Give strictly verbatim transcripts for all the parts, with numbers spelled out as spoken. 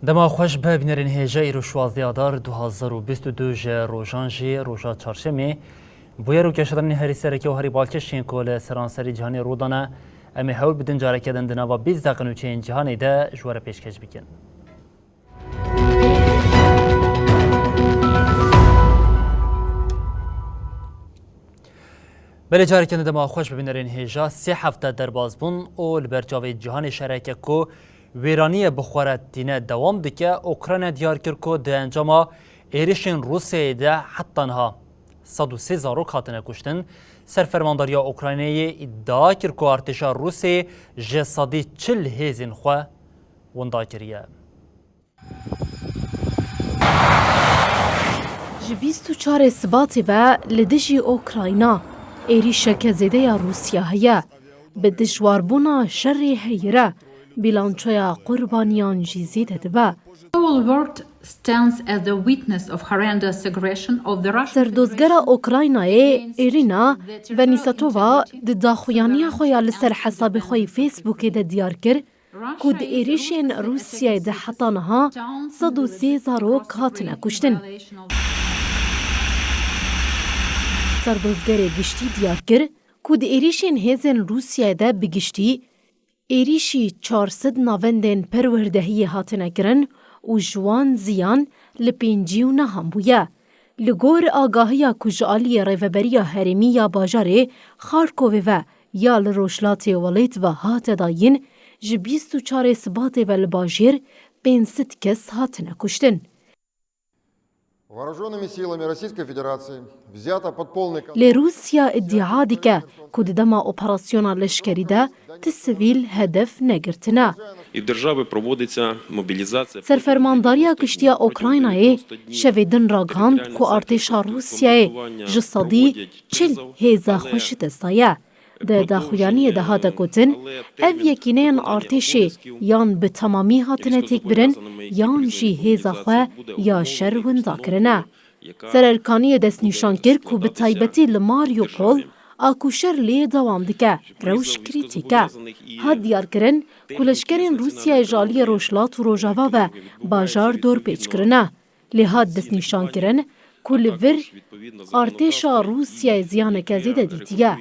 Dema xweş be bînerên hêja, îro şwazdeh Adar du hazar û bîst û du ji rojan jî roja çarşemê. Bûyer û geşedanên herî sereke û herî balkêş ên ku li seranserî cîhanê rû dane, em ê hewl bidin careke din di nava bîst deqe nûçeyên cîhanê de ji we re pêşkêş bikin. Belê, careke din dema xweş bi bînerên hêja. Sê hefte derbas bûn û li ber çavê cîhanê şereke ku wêraniyê bi xwe re tîne dewam dike. Ukrayna diyar kir ku di encama êrişên Rûsyayê de heta niha sed û sê zarok hatine kuştin. Serfermandariya Ukraynayê îdia kir ku artêşa Rûsyayê ji sedî çil hêzên xwe winda kiriye. Ji bîst û çarê Sibatê ve li dijî Ukrayna êrîşeke zêde ya Rûsya heye. Bi dijwarbûna şerê heyî re, bîlançoya qurbaniyan jî zêde dibe. The whole world stands as the witness of horrendous aggression of the Russian Serdozgera Ukraynayê Irina Venisatova di daxuyaniya xwe ya li ser hesabê xwe yê Facebookê de diyar kir ku di êrişên Rûsyayê de heta niha sed û sê zarok hatine kuştin. Serdozgerê giştî diyar kir ku di êrişên hêzên Rûsyayê de bi giştî êrîşî çar sed navendên perwerdehiyê hatine kirin û ji wan ziyan li pêncî û nehan bûye. Li gor agahiya ku ji aliyê Rêveberiya Herêmî ya bajarê Xarkovê ve ya li rojhilatê welêt ve hate dayîn, ji bîst û çarê Sibatê ve li bajêr pênc sed kes hatine kuştin. Вооружёнными силами Российской Федерации взято под полный контроль. Lê Rûsya îdia dike ku di dema operasyona leşkerî de ti sivîl hedef negirtine. І держави проводиться мобілізація. Serfermandariya Giştî ya Ukraynayê şevê din ragihand ku artêşa Rûsyayê ji sedî çil hêza xwe ji dest daye. Di daxuyaniyê de hate gotin, ev yekîneyên artêşê yan bi temamî hatine têkbirin, yan jî hêza xwe ya şer winda kirine. Sererkaniyê destnîşan kir ku bi taybetî li Mariupol a ku şer lê dewam dike, rewş krîtîk e. Hat diyarkirin ku leşkerên Rûsyayê ji aliyê Rojhilat û Rojava ve bajar dorpêç kirine. Lê hat destnîşankirin ku li vir artêşa Rûsyayê ziyaneke zêde dîtiye.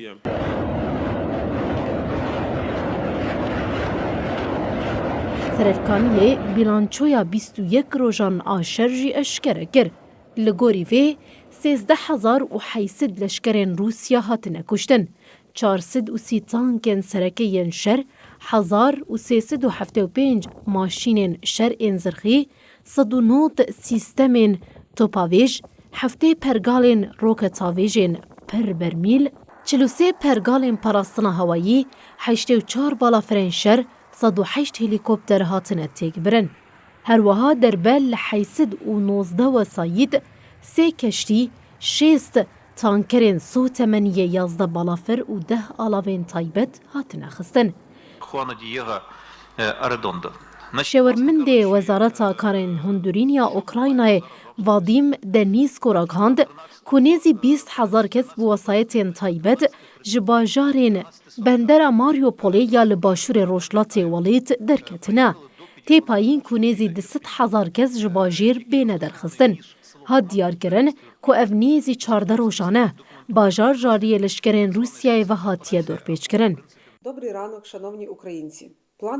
Serevkaniyê bîlançoya bîst û yek rojan a şer jî eşkere kir. Li gorî vê, sêzdeh hezar û heyt sed leşkerên Rûsya hatine kuştin. Çar sed û sî tankên sereke yên şer, hezar û sê sed û heftê û pênc maşînên şer ên zirxî, sed û nod sîstemên topavêj, heftê pergalên roketavêjên per bermîl, çil û sê pergalên parastina hewayî, heştê û çar balafirên şer, sed û heşt helîkopter hatine têkbirin. Her wiha derbe li heyt sed û nozdeh wesayît, sê keştî, şêst tankerên sotemeniyê, yazdeh balafir û deh alavên taybet hatine xistin. Juana Diego, e, Arredondo. Şêwirmendê Wezareta Karên Hundirîn ya Ukraynayê Vadîm Denîsko ragihand ku nêzî bîst hezar kes bi wesayetên taybet ji bajarên bendera Mariupolê ya li başûrê rojhilatê welêt derketine. Tê payîn ku nêzî du sed hezar kes ji bajêr bêne derxistin. Hat diyarkirin ku ev nêzî çardeh rojan e bajar ji aliyê leşkerên Rûsyayê ve hatiye dorpêçkirin. Добрий ранок, шановні українці.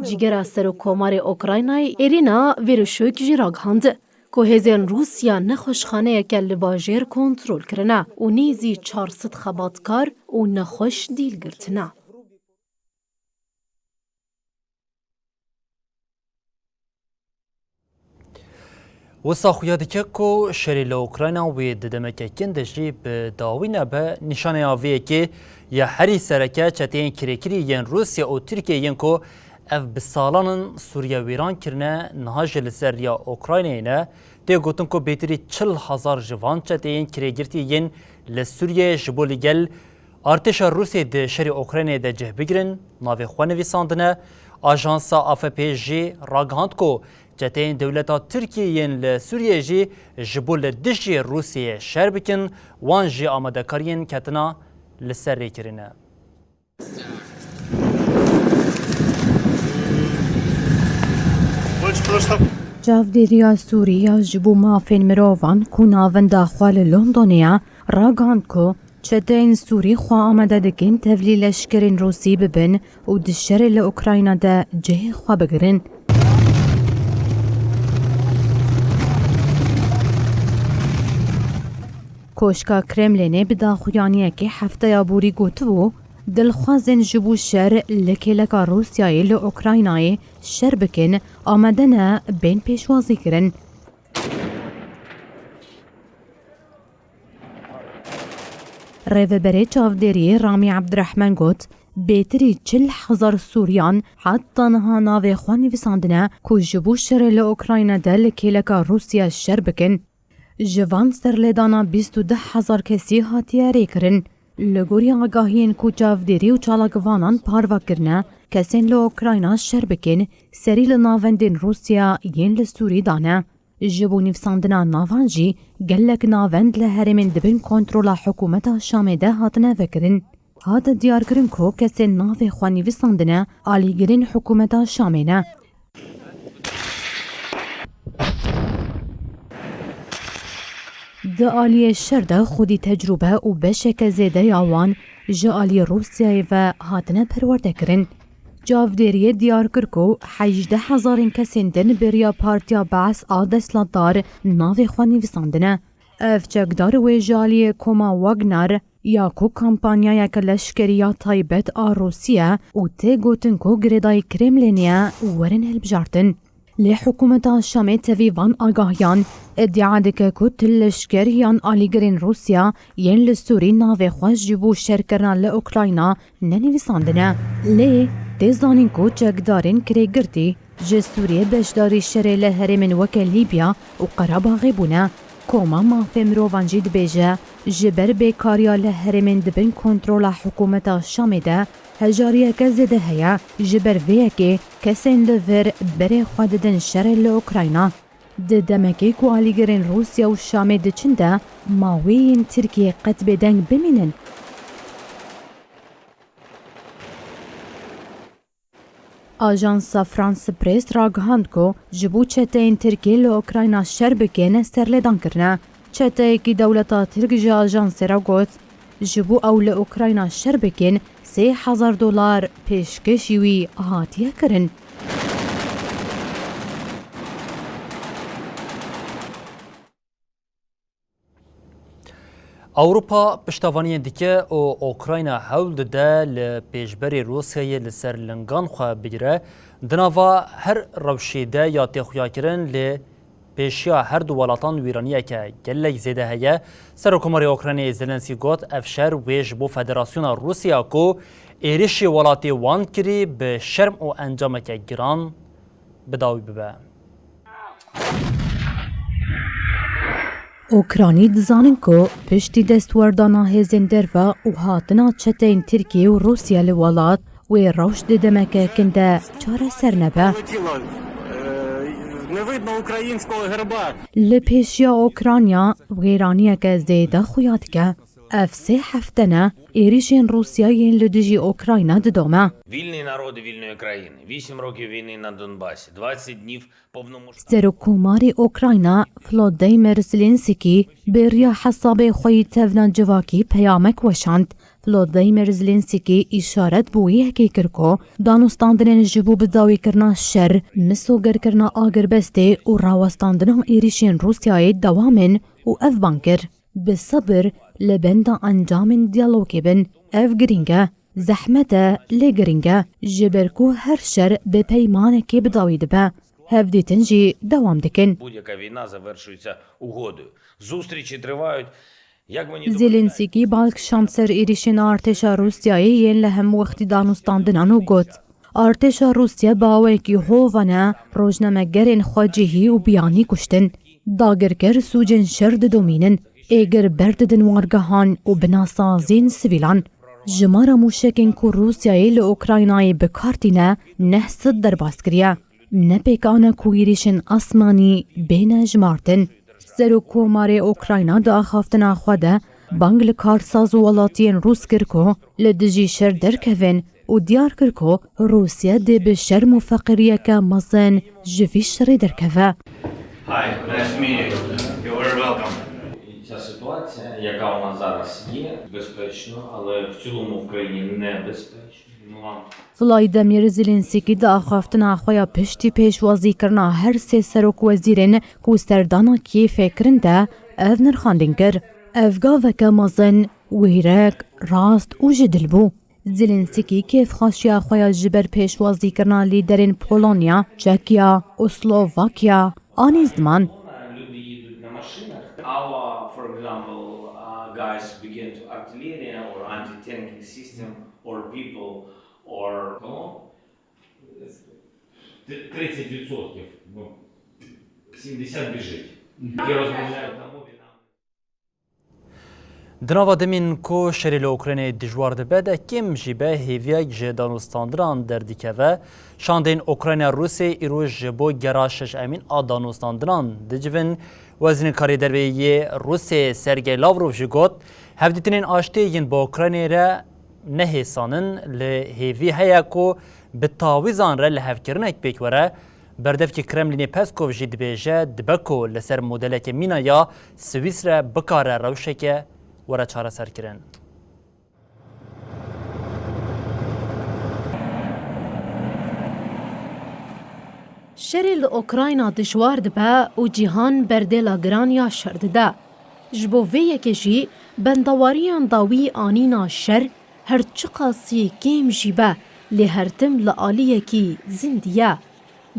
Cîgera Serokkomarê Ukraynayê Irina Vereshchuk jî ragihand ku hêzên Rûsya nexweşxaneyeke li bajêr kontrol kirine û nêzî çar sed xebatkar û nexweş dîl girtine. Wisa xuya dike ku şerê li Ukrayna wê di demeke kin de jî bi dawî nebe. Nîşaneya vê yekê ya herî sereke çeteyên kirêkirî yên Rûsya û Tirkiyê yên ku ev bi salan in Sûriye wêran kirine, niha jî li ser riya Ukraynayê ne. Tê gotin ku bêtirî çil hezar ji van çeteyên kirêgirtî yên li Sûriyeyê ji bo li gel artêşa Rûsê di şerê Ukraynayê de cih bigirin, navê xwe nivîsandine. Ajansa A F P jî ragihand ku çeteyên dewleta Tirkiyê yên li Sûriyeyê jî ji bo li dijî Rûsiyê şer bikin, wan jî amadekariyên ketina li ser rê kirine. Больше просто Çavdêriya Sûrî ya ji bo mafên mirovan ku navenda xwe li Londonê ye, ragihand ku çeteyên Sûrî xwe amade dikin tevlî leşkerên Rûsî bibin û di şerê li Ukrayna de cihê xwe bigirin. Koşka Kremlînê bi daxuyaniyekê hefteya borî gotibû, dilxwazên ji bo şer li kêleka Rûsyayê li Ukraynayê şer bikin, amade ne bên pêşwazîkirin. Rêveberê çavdêriyê Ramî Ebdirehman got, bêtirî çil hezar Sûriyan heta niha navê xwe nivîsandine ku ji bo şerê li Ukrayna de li kêleka Rûsya şer bikin. Ji van serlêdana bîst û du hezar kesî hatiye rêkirin. Li gorî agahiyên ku çavdêrî û çalakvanan parve kirine, kesên li Ukrayna şer bikin, serî li navendên Rûsya yên li Sûrî dane. Ji bo nivîsandina navan jî gelek navend li herêmên di bin kontrola hikûmeta Şamê de hatine vekirin. Hate diyarkirin ku kesên navê xwe nivîsandine alîgirên hikûmeta Şamê ne. Di aliyê şer de xwedî tecrûbe û beşeke zêde ya wan ji aliyê Rûsyayê ve hatine perwerdekirin. Çavdêriyê diyar kir ku hejdeh hezarên kesên din bi riya Partiya Beas a desthilatdar navê xwe nivîsandine. Ev çekdar wê ji aliyê koma Wagner ya ku kampanyayeke leşkerî ya taybet a Rûsî ye û tê gotin ku girêdayî Kremlînê ye, werin hilbijartin. Lê hikûmeta Şamê tevî van agahiyan îdia dike ku ti leşker yan alîgirên Rûsya yên li Sûrî navê xwe ji bo şerkirina li Ukrayna nenivîsandine. Lê tê zanîn ku çekdarên kirêgirtî ji Sûriyê beşdarî şerê li herêmên weke Lîbya û Qerebaxê bûne. Koma Mafê Mirovan jî dibêje, ji ber bêkariya li herêmên di bin kontrola hikûmeta Şamê de hejariyeke zêde heye. Ji ber vê yekê kesên li vir berê xwe didin şerê li Ukrayna. Di demekê ku alîgirên Rûsya û Şamê diçin de, ma wê yên Tirkiyê qet bêdeng bimînin? Ajansa France Press ragihand ku ji bo çeteyên Tirkiyê li Ukrayna şer bikin serlêdan kirine. Çeteyekî dewleta Tirk ji ajansê re got, ji bo ew li Ukrayna şer bikin, sê hezar dolar pêşkêşî wî hatiye kirin. Ewropa piştevaniyê dike û Ukrayna hewl dide li pêşberî Rûsyayê li ser lingan xwe bigire. Di nava her rewşê de ya tê xuyakirin, li pêşiya her du welatan wîraniyeke gelek zêde heye. Serokkomarê Ukraynayê Zelensky got, ev şer wê ji bo Federasyona Rûsya ku êrişî welatê wan kirî bi şerm û encameke giran bi dawî bibe. Ûkranî dizanin ku piştî destwerdana hêzên derve û hatina çeteyên Tirkiye û Rûsya li welat, wê rewş di demeke kin de çareser nebe. Не видно українського герба. Li pêşiya Ûkranya wêraniyeke zêde xuya dike. Ev sê hefte ne êrîşên Rûsya yên li dijî Ûkrayna didome. Вільні народи вільної країни. Вісім років війни на Донбасі, двадцять днів повномасштабного. Serokkomarê Ûkrayna Volodymyr Zelensky bi riya hesabê xwe yî tevna civakî peyamek weşand. Volodymyr Zelensky îşaret bi wê yekê kir ku danûstandinên ji bo bidawîkirina şer, misogerkirina agirbestê û rawestandina êrîşên Rûsyayê dewam in û ev bang kir, bi sebir li benda encamên diyalogê bin. Ev girîng e, zehmet e, lê girîng e, ji ber ku her şer bi peymanekê bi dawî dibe. Hevdîtin jî dewam dikin. Будь-яка війна завершується угодою. Зустрічі тривають. Як мені Zelensky balkişand ser êrîşên artêşa Rûsyayê yên li hemwextî danûstandinan û got, artêşa Rûsya bi awayekî hovane rojnamegerên xwe cihî û biyanî kuştin. Dagirker sûcên şer didomînin, êgir berdidin wargehan û binasaziyên sivîlan. Jimara mûşekên ku Rûsyayê li Ukraynayê bi kar tîne neh sed derbas kiriye. Ne pêkan e ku êrîşên asmanî bêne jimartin. Serokkomarê Ukrayna di axaftina xwe de bang li karsaz û welatiyên Rûs kir ku li dijî şer derkevin û diyar kir ku Rûsya dê bi şerm û feqîriyeke mezin ji vî şerê derkeve. Hi, nice to meet you. You're very welcome. Ця ситуація, яка у нас зараз є, безпечно, але в цілому в країні небезпечно. Ми вам Volodymyr Zelensky di axaftina xwe ya piştî pêşwazîkirina her sê serokwezîrên ku serdana Kîevê kirin de ev nirxandin kir. Ev gaveke mezin, wêrek, rast û ji dil bû. Zelensky kêfxweşiya xwe ya ji ber pêşwazîkirina lîderên Polonya, Çekya û Slovakya anî ziman. Люди їдуть на машинах. Our, for example, uh, guys begin to artillery or anti-tanking system or people or, ну, тридцять відсотків, ну, сімдесят біжить. Які розмовляють на мові нам. Di nava demên ku şerê li Ukraynayê dijwar dibe de kêm jî be hêviyek ji danûstandinan derdikeve. Şandên Ukrayna Rûsê îroj ji bo gera şeşemîn a danûstandinan dicivin. Wezîrên Karê Derve yê Rûsê Sergey Lavrov jî got, hevdîtinên aştiyê yên bi Ukraynayê re ne hêsan in, li hêvî heye ku bi tawîzan re lihevkirinek pêk were. Berdevkê Kremlînê Peskov jî dibêje, dibe ku li ser modeleke mîna ya Swîsre bikare rewşeke were çareserkirin. Şerê li Ukrayna dijwar dibe û cîhan berdêla giran ya şer dide. Ji bo vê yekê jî bendewariyan dawî anîna şer her çiqasî kêm jî be, lê her tim li aliyekî zindî ye.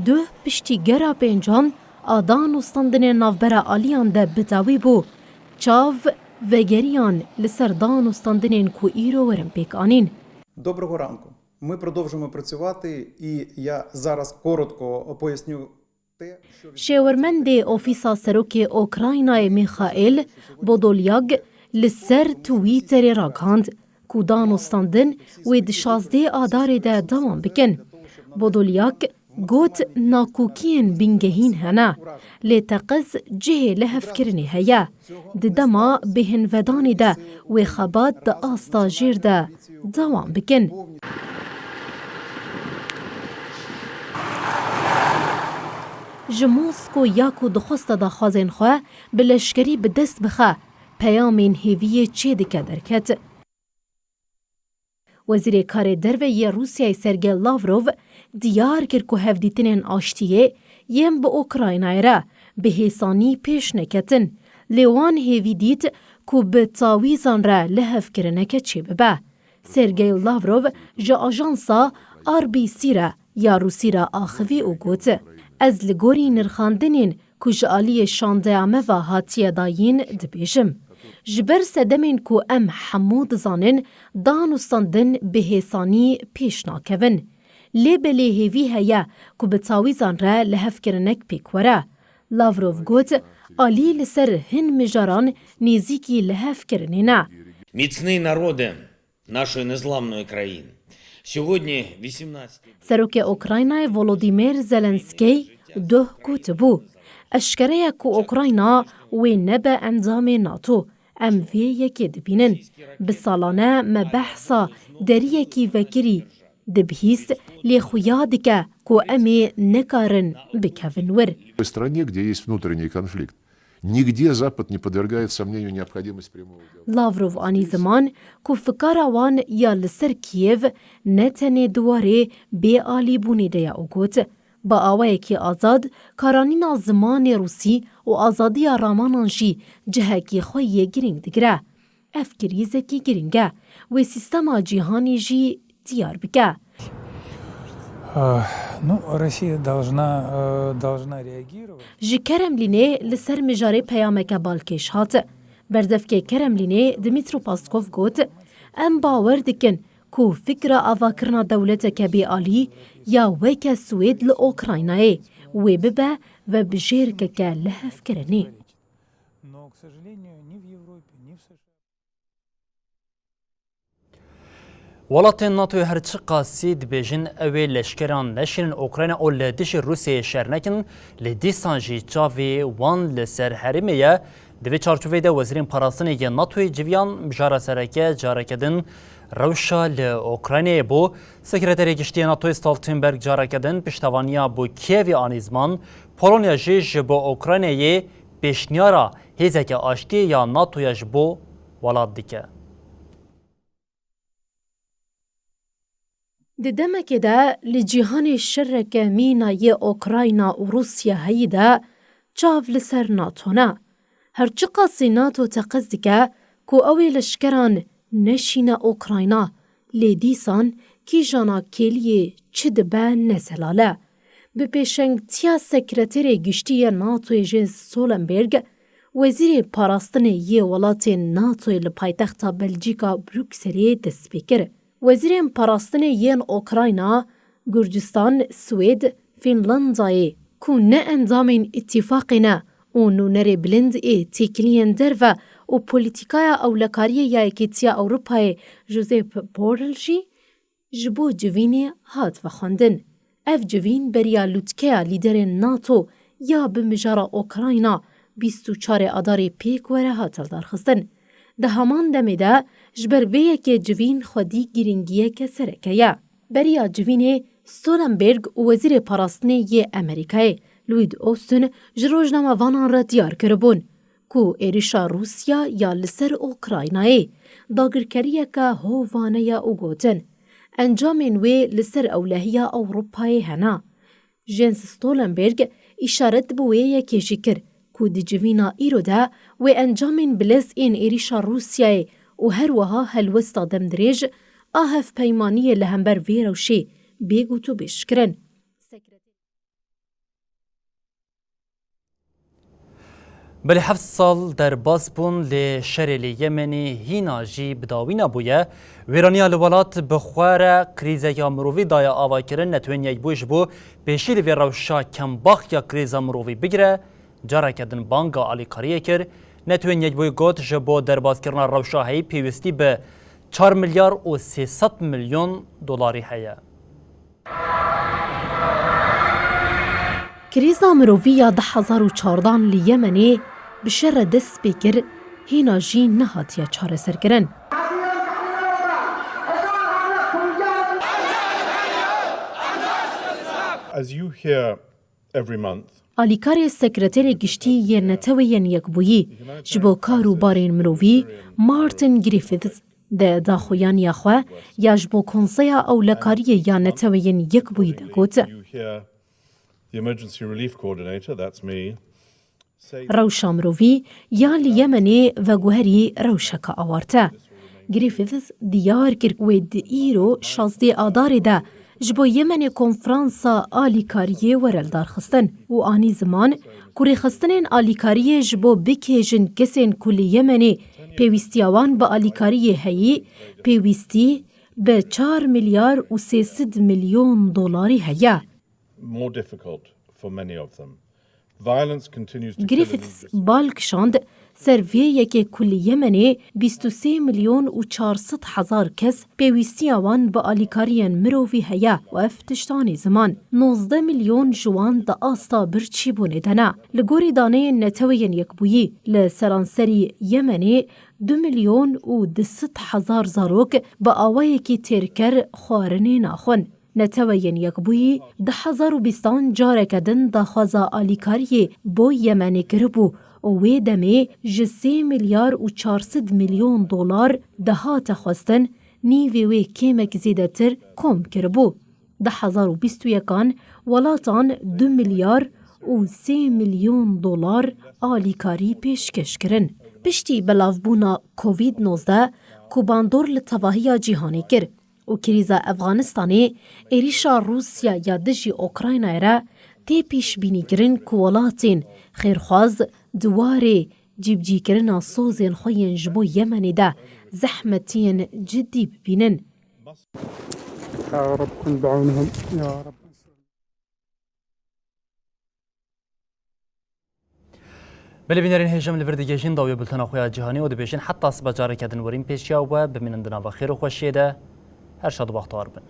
Duh piştî gera pêncan a danûstandinên navbera aliyan de bi dawî bû. Çav vegeriyan li ser danûstandinên ku îro werin pêk anîn. Доброго ранку. Ми продовжуємо працювати, і я зараз коротко поясню те, що Şêwirmendê Ofîsa Serokê Ukraynayê Mîxaîl Podolyak li ser Twitterê ragihand ku danûstandin wê di şazdeh Adarê de dewam bikin. Podolyak got, nakokiyên bingehîn hene, lê teqez cihê lihevkirinê heye. Di dema bêhinvedanê de wê xebat di asta jêr de dewam bikin. Ji Mosko ya ku dixwesta daxwazên xwe bi leşkerî bi dest bixe, peyamên hêviyê çêdike derket. Wezîrê Karê Derve yê Rûsyayê Sergey Lavrov diyar kir ku hevdîtinên aştiyê yên bi Ukraynayê re bi hêsanî pêş neketin, lê wan hêvî dît ku bi tawîzan re lihevkirineke çêbibe. Sergey Lavrov ji ajansa R B C re ya Rûsî re axivî û got, Ez li gorî nirxandinên ku ji aliyê şandeya me ve hatiye dayîn dibêjim. Ji ber sedemên ku em hemû dizanin, danûstandin bi hêsanî pêş nakevin. Lê belê hêvî heye ku bi tawîzan re lihevkirinek pêk were. Lavrov got, Alî li ser hin mijaran nêzîkî lihevkirinê ne. Міцний народе нашої незламної країни. Сьогодні вісімнадцять Serokê Ukraynayê Volodymyr Zelenskey duh gotibû, Eşkere ye ku Ukrayna wê nebe endamê NATO. Em vê yekê dibînin. Bi salan e me behsa deriyekî vekirî dibihîst, lê xuya dike ku em ê nekarin bikevin wir. В стране, где есть внутренний конфликт, нигде Запад не подвергает сомнению необходимость прямого диалога. Lavrov anî ziman ku fikara wan ya li ser Kîev ne tenê di warê bêalîbûnê de ye û got, Bi awayekî azad, karanîna zimanê rûsî û azadiya ramanan jî cihekî xwe yê girîng digire. Ev krîzekî girîng e. Wê sîstema cîhanî jî diyar bike. Э, Ну, Россия должна, э, должна реагировать. Ji Kremlînê li ser mijarê peyameke balkêş hat. Berdevkê Kremlînê Dmîtro Paskov got, Em bawer dikin ku fikra avakirina dewleteke bêalî ya weke Swêd li Ukraynayê wê bibe vebijêrkeke lihevkirinê. Но, к сожалению, ни в Европе, ни в США. Welatên NATOyê her çiqasî dibêjin ew ê leşkeran neşînin Ukrayna û li dijî Rûsyayê şer nekin, lê dîsan jî çavê wan li ser herêmê ye. Di vê çarçoveyê de wezîrên parastinê yê NATOyê civiyan mijara sereke careke din Rewşa li Ukraynayê bû. Sekreterê Giştî yê NATOyê Stoltenberg careke din piştevaniya bo Kievê anî ziman, Polonya jî ji bo Ukraynayê pêşniyara hêzeke aştiyê ya NATOya ji bo welat dike. Di demekê de li cîhanê şereke mîna yê Ukrayna û Rûsya heyî de çav li ser NATO ne. Her çiqasî NATO teqez dike ku ew ê leşkeran neşîne Ukrayna, lê dîsan kîjana kêliyê çi dibe ne zelal e. Bi pêşengtiya Sekreterê Giştî yê NATOyê Jens Stoltenberg, Wezîrê Parastinê yê welatên NATOyê li paytexta Belcîka Brukselê dest pê kir. Wezîrên Parastinê yên Ukrayna, Gurcistan, Swêd, Fînlandayê ku ne endamên îtîfaqê ne û nûnerê bilind ê têkiliyên derve û polîtîkaya ewlekariyê ya Yekîtiya Ewropayê Josep Borrell jî ji bo civînê hat vexwendin. Ev civîn beriya lûtkeya lîderên NATO ya bi mijara Ukrayna bîst û çarê Adarê pêk were hat hildarxistin. Di heman demê de ji ber vê yekê civîn xwedî girîngiyeke sereke ye. Beriya civînê Stoltenberg û Wezîrê Parastinê yê Amerîkayê Lloyd Austin ji rojnamevanan re diyar kiribûn ku êrişa Rûsya ya li ser Ukraynayê dagirkeriyeke hovane ye û gotin, encamên wê li ser ewlehiya Ewropayê hene. Jens Stoltenberg îşaret bi wê yekê jî kir ku di civîna îro de wê encamên bilez ên êrişa Rûsyayê û her wiha helwesta demdirêj a hevpeymaniyê li hember vê rewşê bê gotûbêj kirin. Belê heft sal derbas bûn, lê şerê li Yemenê hîna jî bi dawî nebûye. Wêraniya li welat bi xwe re krîzeke mirovî daye avakirin. Netewên Yekbûyî ji bo pêşî li vê rewşa kembax ya krîza mirovî bigire, careke din banga alîkariyê kir. Netewên Yekbûyî got, ji bo derbaskirina rewşa heyî pêwîstî bi çar milyar û sê sed milyon dolarî heye. Krîza mirovî ya du hezar û çardan li Yemenê bi şer re dest pê kir, hîna jî nehatiye çareserkirin. As you hear every month, Alîkarê Sekreterê Giştî yê Neteweyên Yekbûyî ji bo kar û barên mirovî, Martin Griffiths, di daxuyaniya xwe ya ji bo Konseya Ewlekariyê ya Neteweyên Yekbûyî de got. You hear the emergency relief coordinator, that's me, say Rewşa mirovî ya li Yemenê veguherî rewşeke awarte. Griffiths diyar kir ku wê di îro şazdê Adarê de ji bo Yemenê konferansa alîkariyê were lidarxistin û anî ziman ku rêxistinên alîkariyê ji bo bikêjin kesên ku li Yemenê pêwîstiya wan bi alîkariyê heyî, pêwîstî bi çar milyar û sê sed milyon dolarî heye. More difficult for many of them. Violence continues to kill and Griffiths bal kişand, ser vê yekê ku li Yemenê bîst û sê milyon û çar sed hezar kes pêwîstiya wan bi alîkariyên mirovî heye û ev tişt anî ziman. Nozdeh milyon ji wan di asta birçîbûnê de ne. Li gorî daneyên Neteweyên Yekbûyî, li seranserî Yemenê du milyon û du sed hezar zarok bi awayekî têrker xwarinê naxwin. Neteweyên Yekbûyî du hezar û bîstan careke din daxwaza alîkariyê bo Yemenê kiribû û wê demê ji sê milyar û çar sed milyon dolar dihate xwestin, nîvê wê kêmek zêdetir kom kiribû. Du hezar û bîst û yekan welatan du milyar û sê milyon dolar alîkarî pêşkêş kirin. Piştî belavbûna Covid nozdeh ku bandor li tevahiya cîhanê kir, û krîza Efxanistanê, êrîşa Rûsya ya dijî Ukraynayê re tê pîşbînîkirin ku welatên xêrxwaz di warê cîbicîkirina sozên xwe yên ji bo Yemenê de zehmetiyên cidî bibînin. يا رب كن بعونهم يا رب. Belê bînerên hêja, em li vir digihîjin dawiyê bultena xwe ya cîhanî û dibêjin heta sibe careke din werîn pêşiya we, bimînin di nava xêr û xweşiyê de, her şad û bextewar bin.